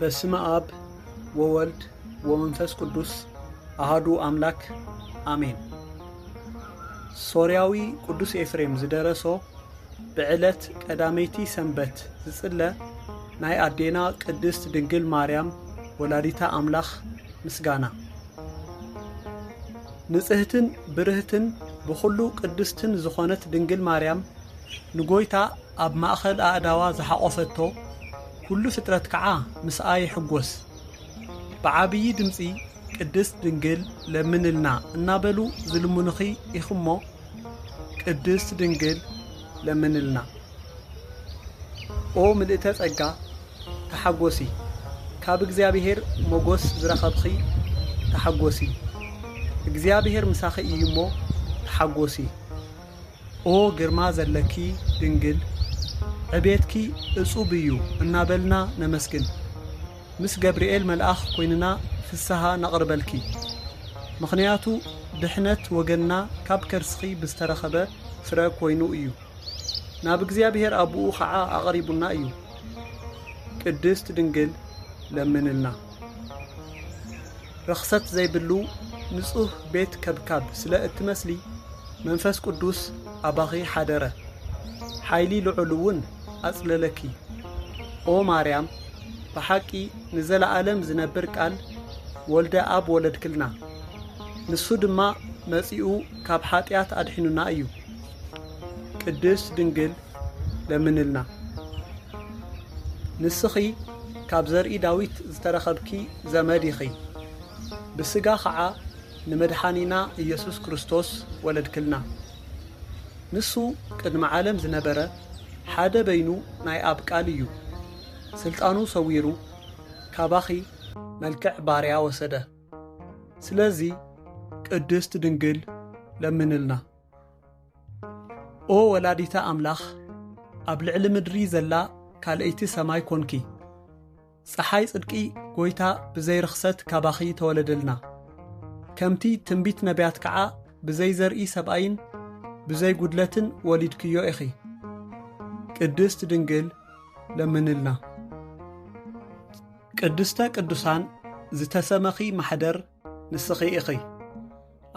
በስመ ኣብ ወወልድ ወመንፈስ ቅዱስ ኣሃዱ ኣምላክ ኣሜን። ሶርያዊ ቅዱስ ኤፍሬም ዝደረሶ ብዕለት ቀዳመይቲ ሰንበት ዝጽለ ናይ ኣዴና ቅድስት ድንግል ማርያም ወላዲታ ኣምላኽ ምስጋና። ንጽህትን ብርህትን ብኹሉ ቅድስትን ዝኾነት ድንግል ማርያም ንጎይታ ኣብ ማእኸል ኣእዳዋ ዝሓቖፈቶ፣ ኩሉ ፍጥረት ከዓ ምስኣ ይሕጎስ። ብዓብዪ ድምፂ ቅድስት ድንግል ለምንልና እናበሉ ዝልምኑኺ ኢኽሞ፣ ቅድስት ድንግል ለምንልና። ኦ ምልእተ ጸጋ ተሓጎሲ፣ ካብ እግዚኣብሔር ሞጎስ ዝረኸብኺ ተሓጎሲ፣ እግዚኣብሔር ምሳኺ እዩ እሞ ተሓጎሲ። ኦ ግርማ ዘለኪ ድንግል፣ ዕቤትኪ እጹብ እዩ እናበልና ነመስግን። ምስ ገብርኤል መልኣኽ ኮይንና ፍስሃ ነቕርበልኪ። ምኽንያቱ ድሕነት ወገንና ካብ ከርስኺ ብዝተረኸበ ፍረ ኮይኑ እዩ። ናብ እግዚኣብሔር ኣቦኡ ኸዓ ኣቕሪቡና እዩ። ቅድስት ድንግል ለምንልና። ርኽሰት ዘይብሉ ንጹህ ቤት ከብካብ ስለ እትመስሊ መንፈስ ቅዱስ ኣባኺ ሓደረ። ሓይሊ ልዑል እውን ኣጽለለኪ። ኦ ማርያም፣ ብሓቂ ንዘለዓለም ዝነብር ቃል ወልደ ኣብ ወለድክልና። ንሱ ድማ መጺኡ ካብ ሓጢኣት ኣድሒኑና እዩ። ቅድስት ድንግል ለምንልና። ንስኺ ካብ ዘርኢ ዳዊት ዝተረኸብኪ ዘመድ ኢኺ። ብስጋ ኸዓ ንመድሓኒና ኢየሱስ ክርስቶስ ወለድክልና። ንሱ ቅድሚ ዓለም ዝነበረ ሓደ በይኑ ናይ ኣብ ቃል እዩ። ስልጣኑ ሰዊሩ ካባኺ መልክዕ ባርያ ወሰደ። ስለዚ ቅድስት ድንግል ለምንልና። ኦ ወላዲተ ኣምላኽ፣ ኣብ ልዕሊ ምድሪ ዘላ ካልኣይቲ ሰማይ ኮንኪ። ጸሓይ ጽድቂ ጎይታ ብዘይ ርኽሰት ካባኺ ተወለደልና። ከምቲ ትንቢት ነቢያት ከዓ ብዘይ ዘርኢ ሰብኣይን ብዘይ ጉድለትን ወሊድክዮ ኢኺ። ቅድስት ድንግል ለምንልና። ቅድስተ ቅዱሳን ዝተሰመኺ ማሕደር ንስኺ ኢኺ።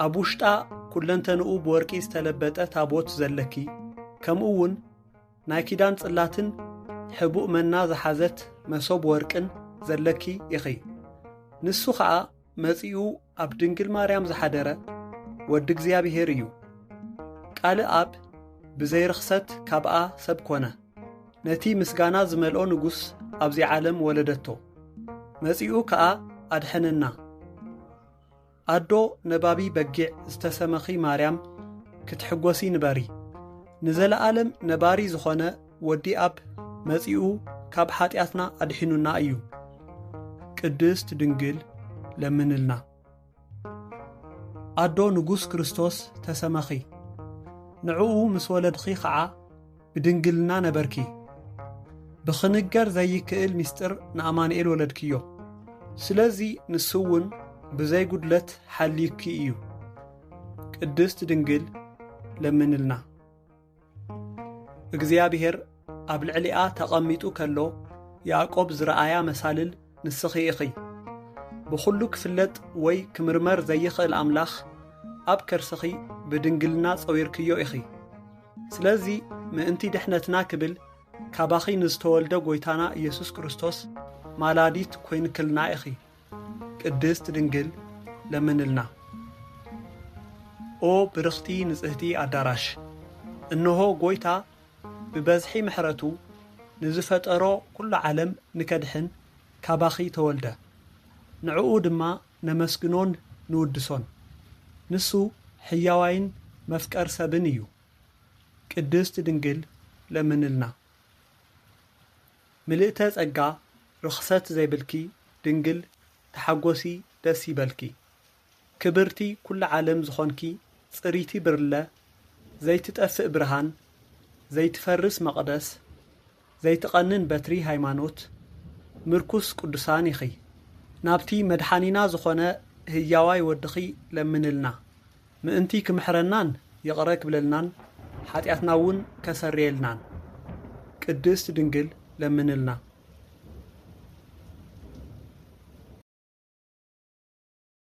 ኣብ ውሽጣ ኩለንተንኡ ብወርቂ ዝተለበጠ ታቦት ዘለኪ፣ ከምኡ እውን ናይ ኪዳን ጽላትን ሕቡእ መና ዝሓዘት መሶብ ወርቅን ዘለኪ ኢኺ። ንሱ ኸኣ መጺኡ ኣብ ድንግል ማርያም ዝሓደረ ወዲ እግዚኣብሔር እዩ። ቃል ኣብ ብዘይ ርኽሰት ካብኣ ሰብ ኮነ። ነቲ ምስጋና ዝመልኦ ንጉስ ኣብዚ ዓለም ወለደቶ። መጺኡ ከኣ ኣድሐነና። ኣዶ ነባቢ በጊዕ ዝተሰመኺ ማርያም፣ ክትሕጎሲ ንበሪ። ንዘለዓለም ነባሪ ዝኾነ ወዲ ኣብ መጺኡ ካብ ሓጢኣትና ኣድሒኑና እዩ። ቅድስት ድንግል ለምንልና። ኣዶ ንጉስ ክርስቶስ ተሰመኺ። ንዕኡ ምስ ወለድኺ ኸዓ ብድንግልና ነበርኪ። ብኽንገር ዘይክእል ምስጢር ንኣማኑኤል ወለድክዮ። ስለዚ ንሱ እውን ብዘይ ጉድለት ሓልዩኪ እዩ። ቅድስት ድንግል ለምንልና። እግዚኣብሔር ኣብ ልዕሊኣ ተቐሚጡ ከሎ ያዕቆብ ዝረኣያ መሳልል ንስኺ ኢኺ። ብኹሉ ክፍለጥ ወይ ክምርመር ዘይኽእል ኣምላኽ ኣብ ከርስኺ ብድንግልና ጸዊርክዮ ኢኺ። ስለዚ ምእንቲ ድሕነትና ክብል ካባኺ ንዝተወልደ ጐይታና ኢየሱስ ክርስቶስ ማላዲት ኮይንክልና ኢኺ። ቅድስት ድንግል ለምንልና። ኦ ብርኽቲ ንጽህቲ ኣዳራሽ፣ እንሆ ጐይታ ብበዝሒ ምሕረቱ ንዝፈጠሮ ኩሉ ዓለም ንከድሕን ካባኺ ተወልደ። ንዕኡ ድማ ነመስግኖን ንውድሶን። ንሱ ሕያዋይን መፍቀር ሰብን እዩ። ቅድስት ድንግል ለምንልና። ምልእተ ጸጋ ርኽሰት ዘይብልኪ ድንግል ተሓጎሲ ደስ ይበልኪ። ክብርቲ ኩሉ ዓለም ዝኾንኪ ጽሪቲ ብርለ፣ ዘይትጠፍእ ብርሃን፣ ዘይትፈርስ መቕደስ፣ ዘይትቐንን በትሪ ሃይማኖት፣ ምርኩስ ቅዱሳን ኢኺ። ናብቲ መድሓኒና ዝኾነ ህያዋይ ወድኺ ለምንልና። ምእንቲ ክምሕረናን ይቕረ ክብለልናን ሓጢኣትና እውን ከሰርየልናን ቅድስት ድንግል ለምንልና።